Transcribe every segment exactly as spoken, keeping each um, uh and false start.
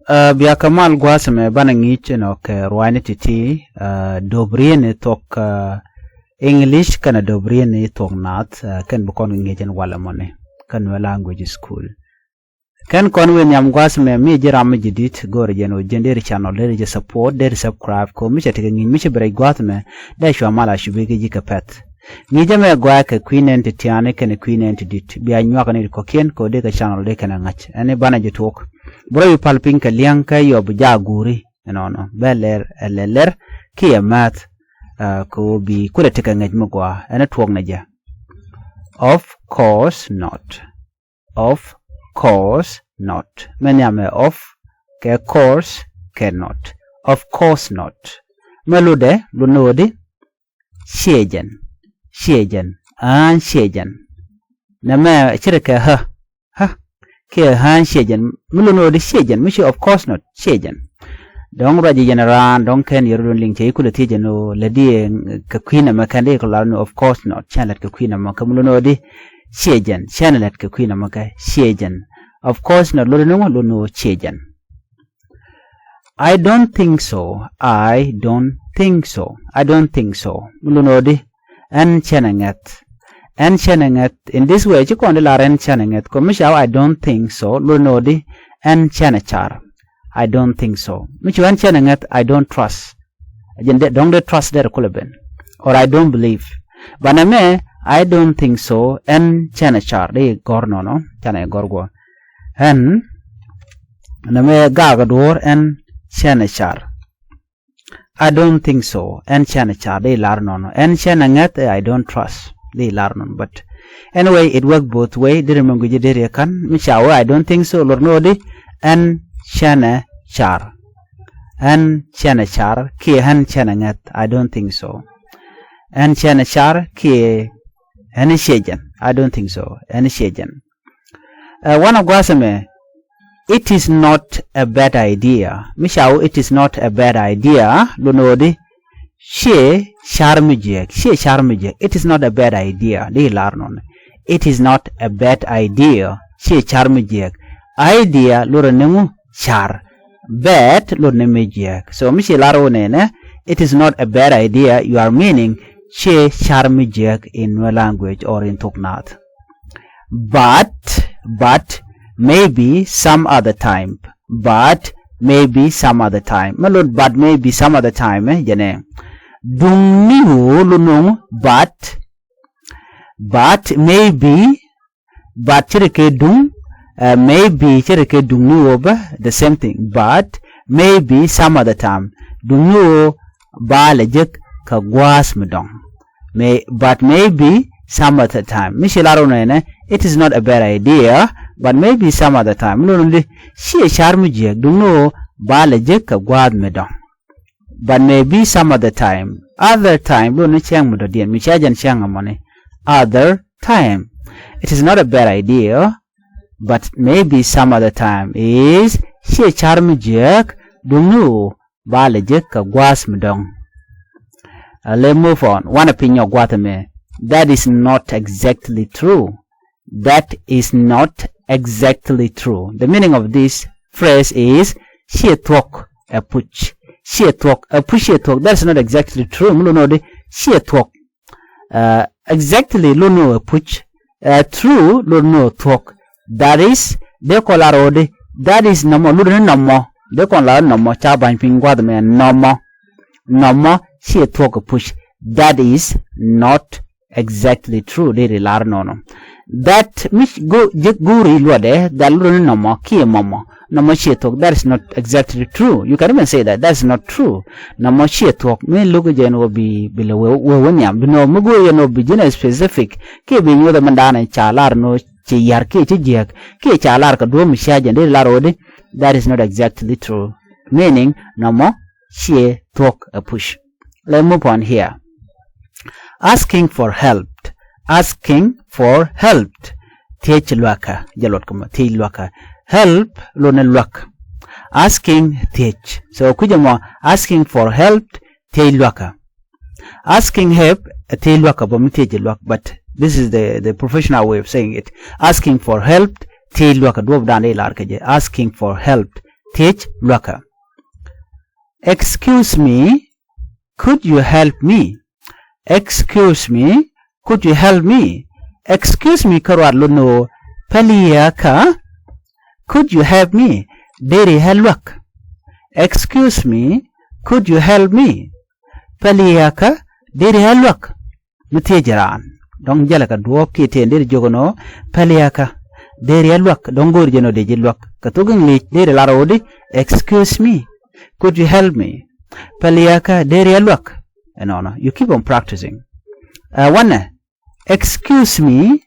Ɛ, bia kɛ mal gua̱a̱th ɛmɛ banɛ ŋi̱i̱c ɛnɔ kɛ ruaacni ti̱ti̱, ɛ, do̱p rieni thuɔ̱k, ɛ, English kɛnɛ do̱p rieni thuɔ̱k Naath, ɛ, kɛn bi kɔn kɛ ŋi̱i̱c ɛn walɛ mɔni kä Nuer Language School. Kɛn kɔn wi̱i̱ nhiam gua̱a̱th ɛmɛ mi ji̱ ram mi ji̱ di̱t go̱o̱rɛ jɛn ɣöö jɛn deri channel deri jɛ support deri subscribe kɛ ɣöö mi cɛ tekɛ ŋi̱i̱c mi ci bi rɛc gua̱a̱th ɛmɛ dee cua mal a cubi kɛ ji̱ kɛ pɛ̈th. Ŋi̱i̱c ɛmɛ gɔaa kɛ kui̱ nɛn ti tiaani kɛnɛ kui̱ nɛn ti di̱t bia nyuak ni ti kɔ̱kiɛn kɛ ɣöö dee kɛ channel dee kɛnɛ ŋa̱c ɛn i̱ banɛ ji̱ tuɔɔk. Bi rɔ wi̱i̱ pal piny kɛ li̱eŋ kä yɔp jaak guuri ɛnɔnɔ bɛ lɛr ɛ lɛr lɛr kiɛ määth, ɛ, kɛ ɣöö bi kulɛ tekɛ ŋäc mi gɔaa ɛn ɛ tuɔɔk ni jɛ. Of course not. Of course not. Mɛ nhiamɛ of kɛ course kɛ not. Of course not. Mɛ lotdɛ lot ni ɣöö di ciɛ jɛn. Ciɛ jɛn. Aa ciɛ jɛn. Nɛmɛ ci ri kɛ hä. Hä. Kiɛ aa ciɛ jɛn. Mi lot ni ɣöö di ciɛ jɛn mi ci of course not ciɛ jɛn. Dɔ̱ŋ ruac jɛ jɛn raan dɔ̱ŋ kɛn yɛr dun liŋ cɛ i̱ kulɛ thiec jɛn ɣöö lɛ di kɛ kui̱ nɛmɛ kɛn di kɛ lar ni of course not cɛn lɛt kɛ kui̱ nɛmɛ kɛ mi lot ni ɣöö di ciɛ jɛn cɛn lɛt kɛ kui̱ nɛmɛ kɛ ciɛ jɛn. Of course not lot ni ŋu lot ni ɣöö ciɛ jɛn. I don't think so. I don't think so. I don't think so. Mi lot ni ɣöö di ɛn cɛn ɛ ŋɛth. Ɛn cɛn ɛ ŋɛth in this way ci kɔn di lar ɛn cɛn ɛ ŋɛth kɔ mi ca wä I don't think so lot ni ɣöö di ɛn cɛn ɛ car. I don't think so. Mi ci wä ɛn cɛn ɛ ŋɛth I don't trust. Jɛn dee dɔ̱ŋ dee trust dee rɛ kulɛ ben. Or I don't believe. Banɛ mɛ I don't think so ɛn cɛn ɛ car dee gɔ̱r nɔnɔ canɛ gɔ̱r guɔ. Ɛn nɛ mɛ gaak duɔ̱ɔ̱r ɛn cɛn ɛ car. I don't think so. Ɛn cɛn ɛ car di lar nɔnɔ. Ɛn cɛn ɛ ŋɛth ɛ I don't trust di lar nɔnɔ. But anyway, it work both way. Di ri mɛ guici di ri kan mi ca wä I don't think so lot ni ɣöö di ɛn cɛn ɛ car. Ɛn cɛn ɛ car kiɛ ɛn cɛn ɛ ŋɛth. I don't think so. Ɛn cɛn ɛ car kiɛ ɛn ciɛ jɛn. I don't think so. Ɛn ciɛ jɛn. Ɛ wanɛ gua̱a̱th ɛmɛ it is not a bad idea. Mi ca wä it is not a bad idea lot ni ɣöö di ciɛ car mi jiääk ciɛ car mi jiääk. It is not a bad idea di lar nɔnɔ. It is not a bad idea ciɛ car mi jiääk. Idea lot ni ŋu car. Bad lot ni mi jiääk. So mi ci lar wä nɛnɛ it is not a bad idea you are meaning ciɛ car mi jiääk in Nuer language or in thok Naath. But but maybe some other time. But maybe some other time. Mɛ lot but maybe some other time ɛ jɛnɛ. Duŋ ni ɣöö lot ni ŋu but but maybe. But ci ri kɛ duŋ. Maybe ci ri kɛ duŋ ni ɣöö bä the same thing. But maybe some other time. Duŋ ni ɣöö ba lɛ jek kɛ gua̱a̱th mi dɔ̱ŋ. But maybe some other time. Mi ci lar wä nɛnɛ it is not a bad idea. But maybe some other time mi lot ni di ciɛ car mi jiääk duŋ ni ɣöö ba lɛ jek kɛ gua̱a̱th mi dɔ̱ŋ. But maybe some other time. Other time lot ni cäŋ mi dɔ̱diɛn mi cä jɛn cäŋ amɔni. Other time. It is not a bad idea. But maybe some other time is ciɛ car mi jiääk duŋ ni ɣöö ba lɛ jek kɛ gua̱a̱th mi dɔ̱ŋ. Let move on. Wanɛ piny nyɔk gua̱a̱th ɛmɛ. That is not exactly true. That is not exactly true. The meaning of this phrase is ciɛ thuɔ̱k ɛ puc. Ciɛ thuɔ̱k ɛ puc ciɛ thuɔ̱k. That is not exactly true. Mi lot ni ɣöö di ciɛ thuɔ̱k. Exactly lot ni ɣöö ɛ puc. True lot ni ɣöö thuɔ̱k. That is dee kɔ lar ɣöö di that is nɔmɔ lot ni nɔmɔ. Dee kɔn lar nɔmɔ ca ba̱ny piny gua̱a̱th ɛmɛ nɔmɔ. Nɔmɔ ciɛ thuɔ̱k ɛ puc. That is not exactly true. Deri lar nɔnɔ. That mi jek go̱o̱ri luɔtdɛ that lot ni nɔmɔ kiɛ mɔmɔ. Nɔmɔ ciɛ thuɔ̱k. That is not exactly true. You can even say that that is not true. Nɔmɔ ciɛ thuɔ̱k mi lo̱k jɛn ɣöö bi bi lɛ wee wee nhiam bi nɔ mi go̱o̱ri jɛn ɣöö bi ji̱n ɛ specific kiɛ bi nyuɔth ɛ mindan ɛ ca lar nɔ ci yar kiɛ ci jiääk kiɛ ca lar kɛ duɔ̱ɔ̱p mi cia jɛn deri lar ɣöö di. That is not exactly true. Meaning nɔmɔ ciɛ thuɔ̱k ɛ puc. Let move on here. Asking for help. Asking for help. Thiec luäkä. Jɛ luɔt kɛ mɔ thiec luäkä. Help lot ni luäk. Asking thiec. So kui̱c ɛmɔ asking for help thiec luäkä. Asking help ɛ thiec luäkä bä mi thiec luäk, but this is the the professional way of saying it. Asking for help thiec luäkä duɔ̱ɔ̱pdan dee lar kɛ jɛ. Asking for help Thiec luäkä. Excuse me, could you help me? Excuse me, could you help me? Excuse me kä ruat lot ni ɣöö päliäkä. Could you help me? Deri ɣä luäk. Excuse me, could you help me? Päliäkä, deri ɣä luäk? Mi thiec raan. Dɔ̱ŋ jälɛ kɛ duɔ̱ɔ̱p kiɛ tëë deri jiök ɛn ɣöö päliäkä, deri ɣä luäk? Dɔ̱ŋ go̱o̱ri jɛ ɛn ɣöö dee ji̱ luäk. Kɛ thok English deri lar ɣöö di, excuse me, could you help me? Päliäkä, deri ɣä luäk? Ɛnɔnɔ, you keep on practicing. Ɛ wanɛ, excuse me,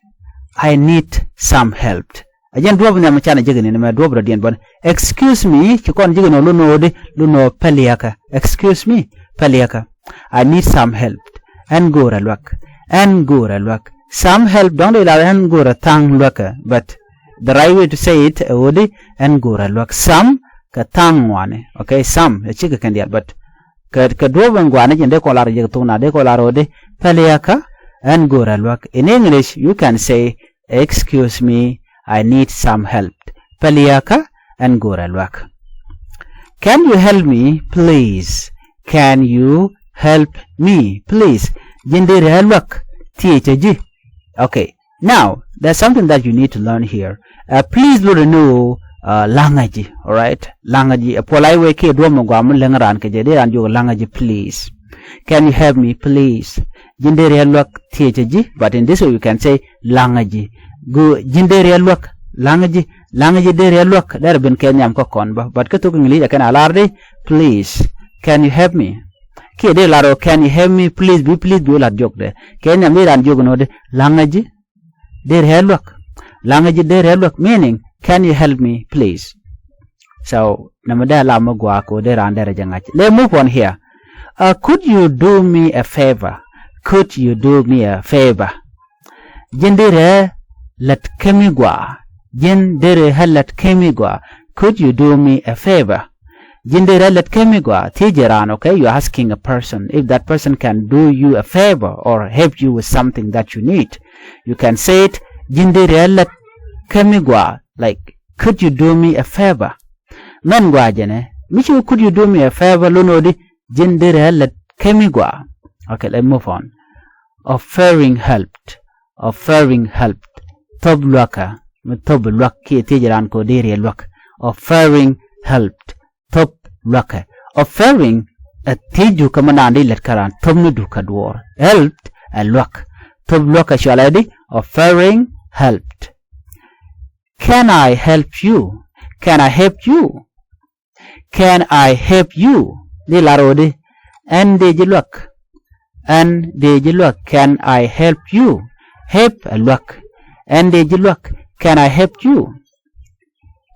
I need some help. Ɛ jɛn duɔ̱ɔ̱p nhiam canɛ jek ni mɛ duɔ̱ɔ̱p rɔ̱diɛn bä. Excuse me, ci kɔn jek ni ɣöö lot ni ɣöö di, lot ni ɣöö päliäkä. Excuse me, päliäkä. I need some help. Ɣän go̱o̱rä luäk. Ɣän go̱o̱rä luäk. Some help dɔ̱ŋ dee lar ɣän go̱o̱rä tha̱a̱ŋ luäkä. But the right way to say it ɛ ɣöö di, ɣän go̱o̱rä luäk. Some kɛ tha̱a̱ŋ ŋuani. Okay, some ɛ cikɛ kɛn diaal, but kɛ, kɛ duɔ̱ɔ̱p in gua̱a̱ni jɛn dee kɔn lar jek thok na dee kɔn lar ɣöö di, päliäkä, ɣän go̱o̱rä luäk. In English you can say, excuse me, I need some help. Päliäkä, ɣän go̱o̱rä luäk. Can you help me, please? Can you help me, please? Ji̱n deri ɣä luäk? Thiecä ji̱. Okay. Now, there's something that you need to learn here. Ɛ please lot ni ɣöö, ɛ, la̱ŋä ji̱, all right? La̱ŋä ji̱. Ɛ polite way kiɛ duɔ̱ɔ̱p mi gɔaa mi läŋ raan kɛ jɛ, dee raan jiök la̱ŋä ji̱, please. Can you help me, please? Ji̱n deri ɣä luäk? Thiecä ji̱. But in this way you can say la̱ŋä ji̱. Go̱o̱, ji̱n deri ɣä luäk? La̱ŋä ji̱. La̱ŋä ji̱, deri ɣä luäk? Derɛ ben kɛ nhiam kä kɔn bä. But kä thok English ɛ kɛn a lar di, please, can you help me? Kiɛ dee lar ɣöö can you help me, please, bi please bi wä la̱t jiɔkdɛ. Kɛ nhiam dee raan jiök ni ɣöö di, la̱ŋä ji̱, deri ɣä luäk? La̱ŋä ji̱, deri ɣä luäk? Meaning, can you help me, please? So nɛmɛ dee a lam mi gɔaa kɛ ɣöö dee raan derɛ jɛ ŋa̱c. Let's move on here. Ɛ could you do me a favor? Could you do me a favor? Ji̱n deri ɣä lät kä mi gɔaa? Ji̱n deri ɣä lät kä mi gɔaa? Could you do me a favor? Ji̱n deri ɣä lät kä mi gɔaa? Thiecɛ raan, okay? You're asking a person if that person can do you a favor or help you with something that you need. You can say it, ji̱n deri ɣä lät kä mi gɔaa? Like, could you do me a favor? Mɛn gɔaa jɛnɛ, mi ci wä could you do me a favor lot ni ɣöö di, ji̱n deri ɣä lät kä mi gɔaa? Okay, let's move on. Offering help. Offering help. Thop luäkä. Mi thop luäk kiɛ thiec raan kɛ ɣöö deri ɣä luäk. Offering help. Thop luäkä. Offering ɛ thiec dukä mi naan di lät kä raan. Thop ni dukä duɔ̱ɔ̱r. Help ɛ luäk. Thop luäkä cɔalɛ di, offering help. Can I help you? Can I help you? Can I help you? Di lar ɣöö di, ɣän dee ji̱ luäk? Ɣän dee ji̱ luäk? Can I help you? Help ɛ luäk. Ɣän dee ji̱ luäk? Can I help you?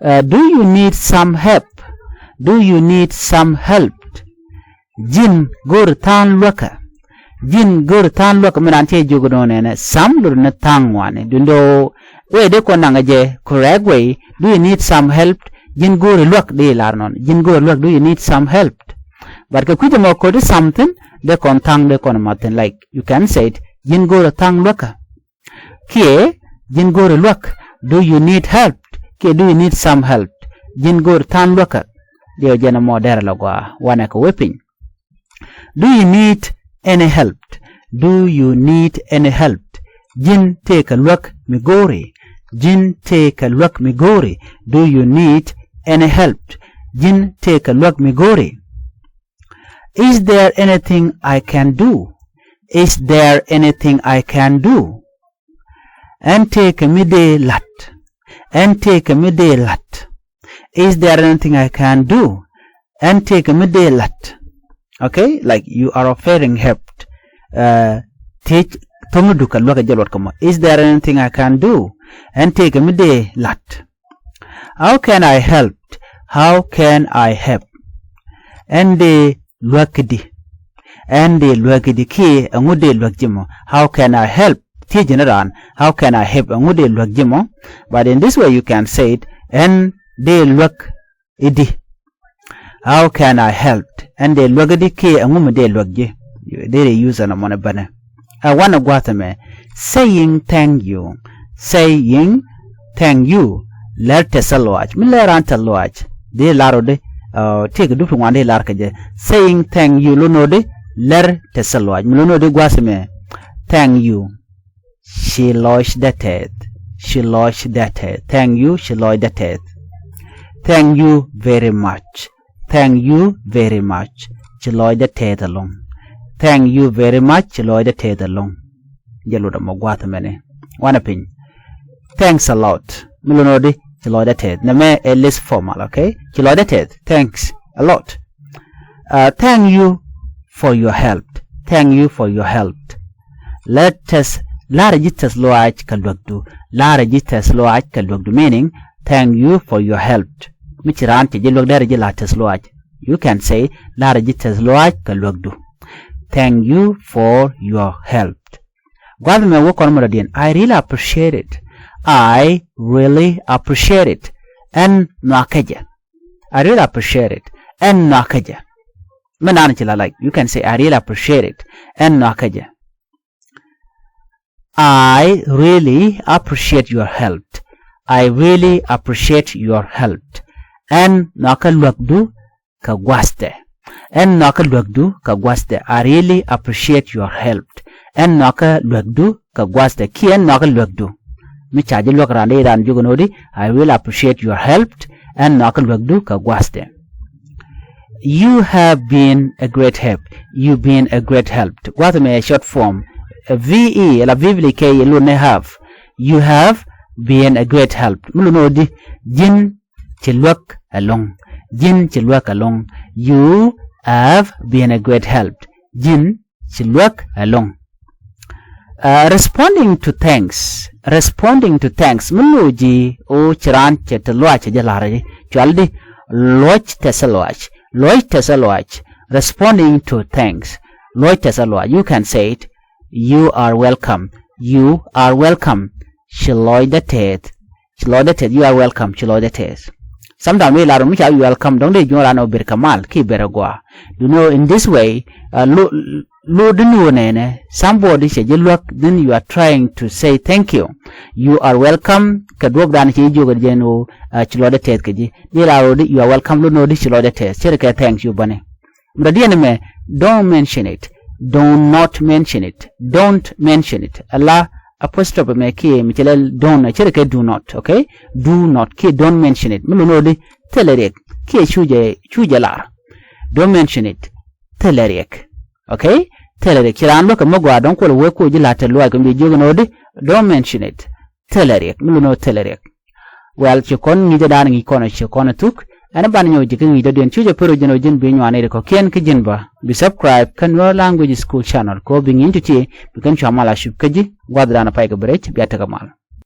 Ɛ, do you need some help? Do you need some help? Ji̱n go̱o̱ri tha̱a̱ŋ luäkä? Ji̱n go̱o̱ri tha̱a̱ŋ luäkä? Mi raan cɛ jiök ni ɣöö nɛnɛ, some lot ni tha̱a̱ŋ ŋuani. Duundɛ ɣöö wee dee kɔn naŋ jɛ correct way. Do you need some help? Ji̱n go̱o̱ri luäk? Dee lar nɔn, ji̱n go̱o̱ri luäk? Do you need some help? But kɛ kui̱c ɛmɔ kɛ ɣöö di something, dee kɔn tha̱a̱ŋ, dee kɔn math thi̱n. Like, you can say it, ji̱n go̱o̱ri tha̱a̱ŋ luäkä? Kiɛ ji̱n go̱o̱ri luäk? Do you need help? Kiɛ do you need some help? Ji̱n go̱o̱ri tha̱a̱ŋ luäkä? Diɛw jɛn ɛmɔ derɛ la gɔaa wanɛ kɛ wee piny. Do you need any help? Do you need any help? Ji̱n tëëkɛ luäk mi go̱o̱ri? Ji̱n tëëkɛ luäk mi go̱o̱ri? Do you need any help? Ji̱n tëëkɛ luäk mi go̱o̱ri? Is there anything I can do? Is there anything I can do? Ɛn tëëkɛ mi dee la̱t? Ɛn tëëkɛ mi dee la̱t? Is there anything I can do? Ɛn tëëkɛ mi dee la̱t? Okay, like, you are offering help. Uh, thiec, thop ni dukä luäk ɛ jɛ luɔt kä mɔ. Is there anything I can do? Ɛn tëëkɛ mi dee la̱t? How can I help? How can I help? Ɛn dee luäk i̱di? Ɛn dee luäk i̱di? Kiɛ ɛŋu dee luäk ji̱ mɔ? How can I help? Thiec ji̱n raan, how can I help? Ɛŋu dee luäk ji̱ mɔ? But in this way you can say it, ɛn dee luäk i̱di? How can I help? Ɛn dee luäk i̱di kiɛ ɛŋu mi dee luäk ji̱? Deri use ɛn ɛmɔnɛ bänɛ. Ɛ wanɛ gua̱a̱th ɛmɛ, saying thank you. Saying thank you. Lɛr tɛth lɔaac. Mi lɛr raan tɛth lɔaac, di lar ɔ di, uh, tëëkɛ dup ti ŋuan di lar kɛ jɛ. Saying thank you lot nɔ di lɛr tɛth lɔaac. Mi lot nɔ di gua̱a̱th ɛmɛ, thank you. Ci lɔcdä tɛth. Ci lɔcdä tɛth. Thank you, ci lɔcdä tɛth. Thank you very much. Thank you very much. Ci lɔcdä tɛth ɛlɔ̱ŋ. Thank you very much. Ci lɔcdä tɛth ɛlɔ̱ŋ. Jɛ lot ɛmɔ gua̱a̱th ɛmɛnɛ. Wanɛ piny. Thanks a lot. Mi lot nɔ di ci lɔcdä tɛth. Nɛmɛ ɛ less formal, okay? Ci lɔcdä tɛth. Thanks a lot. Uh, thank you for your help. Thank you for your help. Lɛ tɛth, la̱rä ji̱ tɛth lɔaac kɛ luäkdu. La̱rä ji̱ tɛth lɔaac kɛ luäkdu. Meaning, thank you for your help. Mi ci raan cɛ ji̱ luäk derɛ ji̱ la̱r tɛth lɔaac. You can say, la̱rä ji̱ tɛth lɔaac kɛ luäkdu. Thank you for your help. Gua̱th mɛ wä kɔn mɛ dɔ̱diɛn. I really appreciate it. I really appreciate it. Ɛn nhɔakä jɛ. I really appreciate it. Ɛn nhɔakä jɛ. Mi naan ci la like, you can say, I really appreciate it. Ɛn nhɔakä jɛ. I really appreciate your help. I really appreciate your help. Ɛn nhɔakä luäkdu kɛ gua̱thɛ. Ɛn nhɔakä luäkdu kɛ gua̱thɛ. I really appreciate your help. Ɛn nhɔakä luäkdu kɛ gua̱thɛ. Kiɛ ɛn nhɔakä luäkdu. Mi ca ji̱ luäk raan di raan jiök ɛn ɣöö di, I really appreciate your help. Ɛn nhɔakä luäkdu kɛ gua̱thɛ. You have been a great help. You've been a great help. Gua̱th mɛ short form. V E, la V E kɛ yɛ lot ni have. You have been a great help. Mi lot ni ɣöö di, ji̱n ci luäk ɛlɔ̱ŋ. Ji̱n ci luäk ɛlɔ̱ŋ. You have been a great help. Ji̱n ci luäk ɛlɔ̱ŋ. Uh, responding to thanks. Responding to thanks. Mi lo̱c ji̱ ɣöö ci raan cɛ tɛth lɔaac cɛ jɛ la̱r ji̱. Cual di, luɔc tɛth lɔaac. Luɔc tɛth lɔaac. Responding to thanks. Luɔc tɛth lɔaac. You can say it. You are welcome. You are welcome. Ci lɔcdä tɛth. Ci lɔcdä tɛth. You are welcome. Ci lɔcdä tɛth. Sometimes mi lar mi ca welcome, dɔ̱ŋ dee juɔ̱n raan ɔ ber kɛ mal kiɛ ber ɛ gɔaa. You know, in this way, uh, lot, lot di ni ɣöö nɛnɛ, somebody cɛ ji̱ luäk, then you are trying to say thank you. You are welcome. Kɛ duɔ̱ɔ̱pdan cɛ ji̱ jiök ɛ jɛn ɣöö, uh, ci lɔcdä tɛth kɛ ji̱. Dee lar ɣöö di, you are welcome, lot ni ɣöö di ci lɔcdä tɛth. Ce̱tkɛ thank you bäni. Mi dɔ̱diɛn ɛmɛ, don't mention it. Do not mention it. Don't mention it. Ala apostrophe mɛ kiɛ mi cɛ lɛ don't, ce̱tkɛ do not, okay? Do not, kiɛ don't mention it. Mi lot ni ɣöö di, thilɛ riɛk. Kiɛ cu jɛ, cu jɛ lar. Don't mention it. Thilɛ riɛk. Okay? Thilɛ riɛk. Ci raan luäk kɛ mi gɔaa, dɔ̱ŋ kulɛ wee kuɔ ji̱ la̱r tɛth lɔaac kɛ mi jiök ɛn ɣöö di, don't mention it. Thilɛ riɛk. Mi lot ni ɣöö thilɛ riɛk. Well, ci kɔn ŋi̱i̱cädan ŋi̱i̱c kɔn ci kɔn ɛ thuk. Ɛn banɛ nyɔk ji̱ kä ŋi̱i̱c dɔ̱diɛn. Cu jɛ pär ɣöö ji̱n ɣöö ji̱n bi nyuan nɛy ti kɔ̱kiɛn kä ji̱n bä. Bi subscribe kä Nuer Language School Channel kɛ ɣöö bi ŋi̱i̱c ti ti bi kɛn cua mal a cup kä ji̱. Gua̱thdan a pay kɛ bɛ rɛc, bia tekɛ mal.